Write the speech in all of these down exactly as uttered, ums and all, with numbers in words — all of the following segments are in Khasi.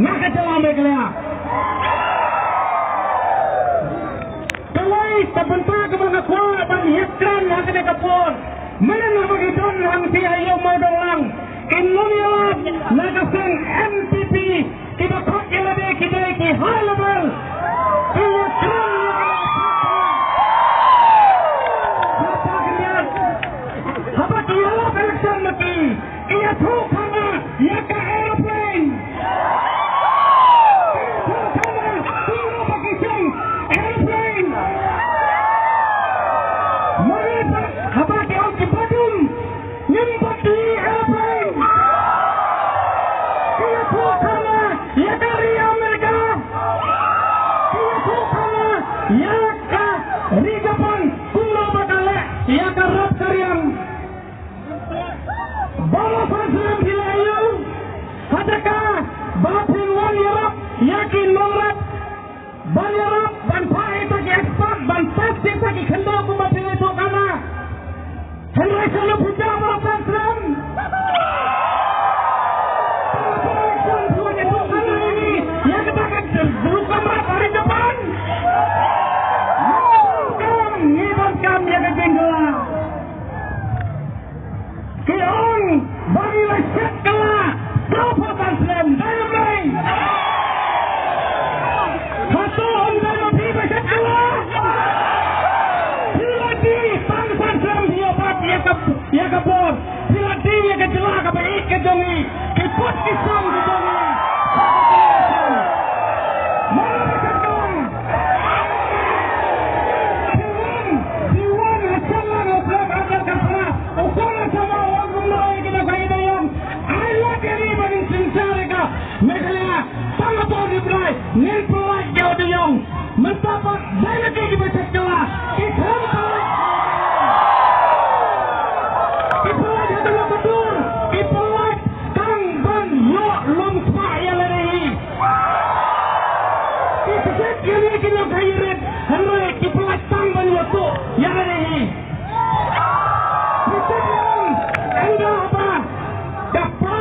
Na ka jylla Meghalaya. Kawei ka bynta kaba nga kwah ban ïakren ha kane ka por, mynta ba ki don hangtei ha ïew Mawdawlang, ki nongïalam na ka seng N P P, kiba khot ïa lade ki dei ki high level. Ki ïakren ïa ka haba ki ïalap election ma ki. Ki ïathuh khana ïa ka aeroplane. Ki ïathuh khana kumno ba ki shong aeroplane. Mane haba ki ong ki badum, ngim pat ïohi aeroplane. Ki ïathuh khana ïa ka ri Amerika. Ki ïathuh khana ïa ka ri Japan kumno ba ka leh ïa ka rap ka riam. Baroh san snem phi la ïoh ha jaka ba phin wan ïarap ïa ki nongrep, ban ïarap ban phah ïa ki expert, ban test ïa ki khyndew kumba phi la ïathuh khana. Hynrei sha lum phi jah baroh san snem. Ïa kata ka rukom rap ha ri Japan. Ngi donkam, ngi donkam ïa ka jingkylla. Ki ong ba ngi la shet kylla saphew san snem, dei ne em dei? Hato ym dei ma phi ba shet kylla? Phi la die tang san snem phi ïoh bat ïa ka, ïa ka bor. Phi la die ïa ka jylla kaba ïeit ka jong ngi. Ki kut ki sam ki jong ngi. Mano ba shet kylla? Phi wan, phi wan ha Shillong ha snem ar hajar khatphra. U Conrad Sangma u ong kumno ïa ki nonghikai ïing. Ai lad ïa ngi ba ngin synshar ïa ka Meghalaya tang hapoh Ri Bhoi, ngin pyllait ïa u dewïong. Mynta pat dei na ki kiba shet kylla, ki khlem pyllait. Ki pyllait haduh la ka dur, ki pyllait tang ban ïoh lum spah ïa lade hi. Ki pyllait ïa ngi ki nonghikai rit, hynrei ki pyllait tang ban ïoh tuh ïa lade hi. Phi tip ïa, ynda haba ka pa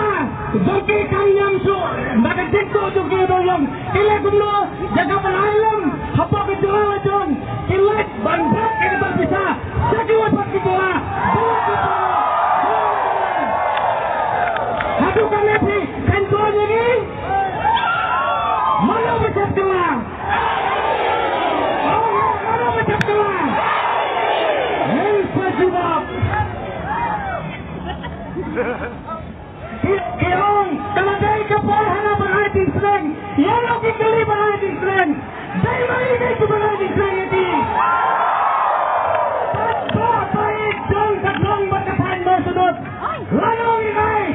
jong ki kam ñiam shuh na ka jingtuh jong ki, u dewïong, ki leh kumno? Ïa ka ban ai lem hapoh ka jylla la jong, ki leit ban bret ïa kata ka pisa sha kiwei pat ki jylla. Haduh katne phi kyntu ïa ngi? Mano ba shet kylla? Ki, ki ong ka la dei ka por hana ban ai jingsneng. Ïa no ki kylli ban ai jingsneng? Dei ma ngi dei ki ban ai jingsneng ïa ki. Ba, ba, ba i jong ka dong bad ka thaiñ Mawsynut. Lano ngin ai,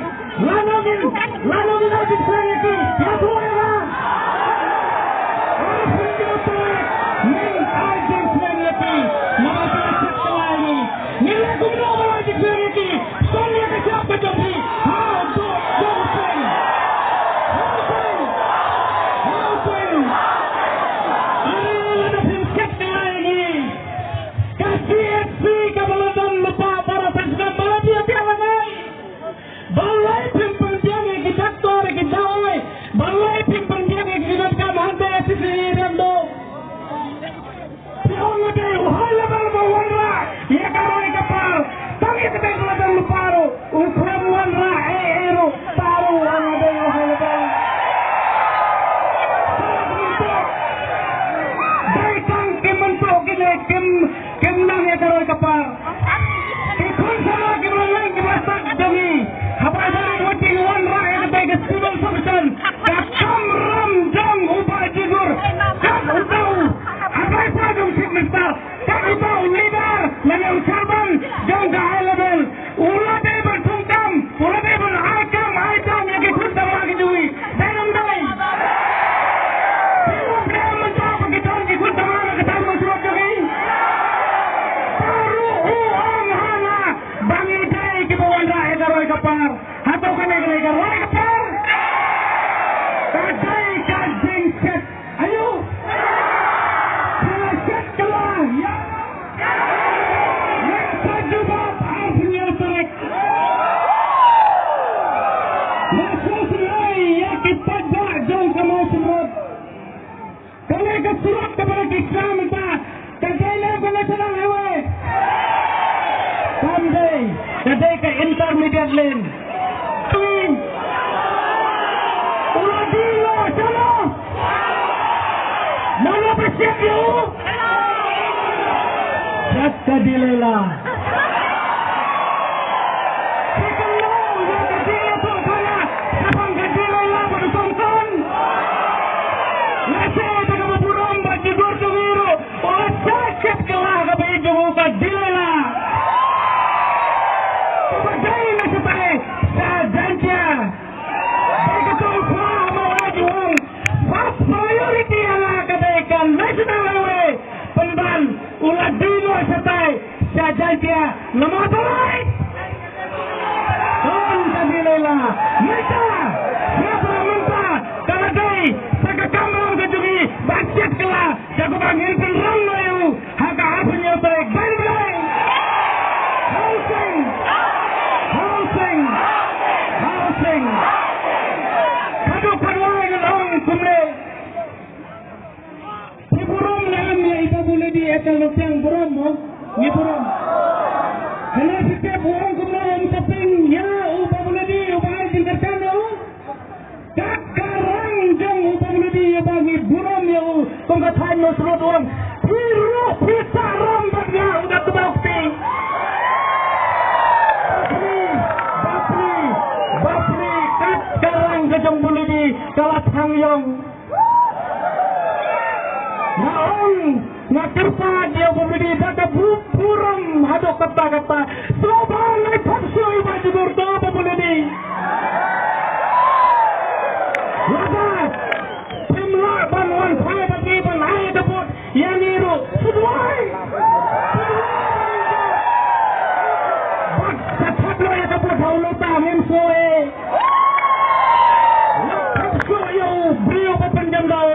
lano ngin, lano ngin ai jingsneng ïa ki? Ïathuh ïa nga. Ngin ai jingsneng ïa ki. Namar ki la shet kylla ïa ngi. Ngin leh kumno ban ai jingsneng ïa ki? Song ïa ka shap ka jong phi. How to, how to, how to, how to. Are lada phim shet kylla ïa ngi, ka C H C kaba la don lypa baroh san snem ba la biang biang lane. Balei phim pynbiang ïa ki doctor, ïa ki dawai? Balei phim pynbiang ïa ki donkam hangta ïa C C I Riangdo? Phi ong nga dei u high level ba wanrah ïa ka roi ka par. Tang ïa kata ka la dang lypa ruh u khlem wanrah ei ei ruh. Tang u ong nga dei u high level. Dei tang kim myntoi kine kim, kim nang ïa ka roi ka par. Ki khun samla kiba la leng kiba la sat jong ngi. Haba ïa ka ruh ki wanrah ïa kata ka civil service. Ka kamram jong u Bah Jigur. Kat uta u advisor jong Chief Minister. Kat Twin. U la dih noh, shalom. Mano ba shit ïa u? Shit ka Delilah. Shit ka Delilah, ïa ka Delilah tu kana. Shaphang ka Delilah ba du song ton. Nga shait da kaba burom ba ki dur jong ngi ruh. Ula sa shet kylla kaba ïeit jong u ka Delilah. Kaba dei na shatai sha Jaintia. Dei ka kong khwa ha Mawlai jong u. First priority ïa nga ka dei ka National Highway. Pynban u la dei noh shatai sha Jaintia. Namar balei? Don ka Delilah. Mynta, mynta, mynta ka la dei sa ka kamram ka jong ngi ba shet kylla. Ka kumba ngin pynrem noh ïa u ha ka arphew hynñiew tarik. Bye bye. Housing. Housing. Housing. Haduh katno ngi ong kumne. Phi burom ne em ïa i Bah Buledi Ethel Nongsiang, burom mo? Ngi burom. Hynrei phi tip u ong kumno, um sa pyn ïa u Bah Buledi, u Bah Ai Jingkyrkhu. Kat ka rang jong u Bah Buledi ïa ba ngi burom ïa u, kum ka thaiñ Mawsynrut u ong, phi ruh phi sah ram bad nga u da tbok ti. Bapli, bapli, bapli, kat ka rang ka jong Buledi ka la thang ïong. Nga ong, nga kyrpad ïa u Bah Buledi da ka bu-, burom haduh katta katta. Sngewbha lai thok shuh ïa u Bah Jukut, u Bah Buledi. Lada phim lah ban wan phai bad ngi ban ai ka vote ïa ngi ruh, sngewbha. Bad sa thep noh ïa ka vote ha u Lota, ngim sngew eh. Lai thok shuh ïa u briew ba pynjam da u